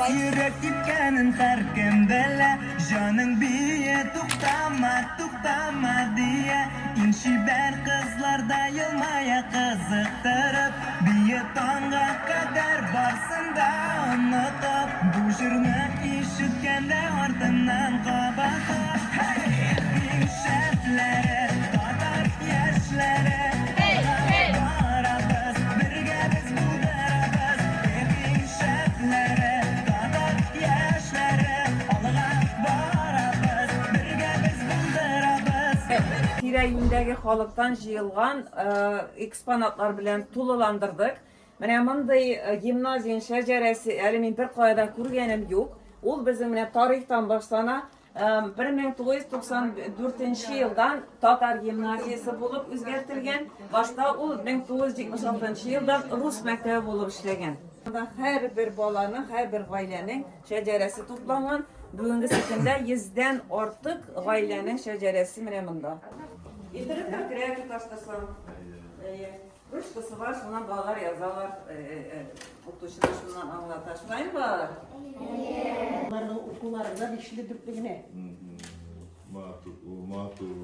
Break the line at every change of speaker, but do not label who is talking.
Йөрәк типкәнен һәркем белә. Җаның бие, туктама, туктама дия. Иң чибәр кызлар да елмая кызыктырып. Бие таңга кадәр барсын да онытып. Бу җырны ишеткәндә артымнан кабатлап. Һей! Иң шәпләре, татар яшьләре. Алга барабыз, бергә без булдырабыз. Эх, иң шәпләре, татар яшьләре. Алга барабыз, бергә без булдырабыз.
Тирә-юньдәге халыктан җыелган экспонатлар белән тулыландырдык. Менә мондый гимназиянең шәҗәрәсе әле мин беркая да күргәнем юк. Ул безнең менә тарихтан башлана. 1994 елдан татар гимназиясе булып үзгәртелгән. Башта ул 1976 елдан рус мәктәбе булып эшләгән. Монда һәрбер баланың, һәрбер гаиләнең шәҗәрәсе тупланган. Бүгенгесе көндә 100дән артык гаиләнең шәҗәрәсе менә монда. Интернетка керә тоташтырсаң. Әйе. Ручкасы бар, шуннан балалар язалар, укытучы да шуннан аңлата. Шулаймы, балалар?
Аларның укулары да бишле дүртле генә.
Матур, матур.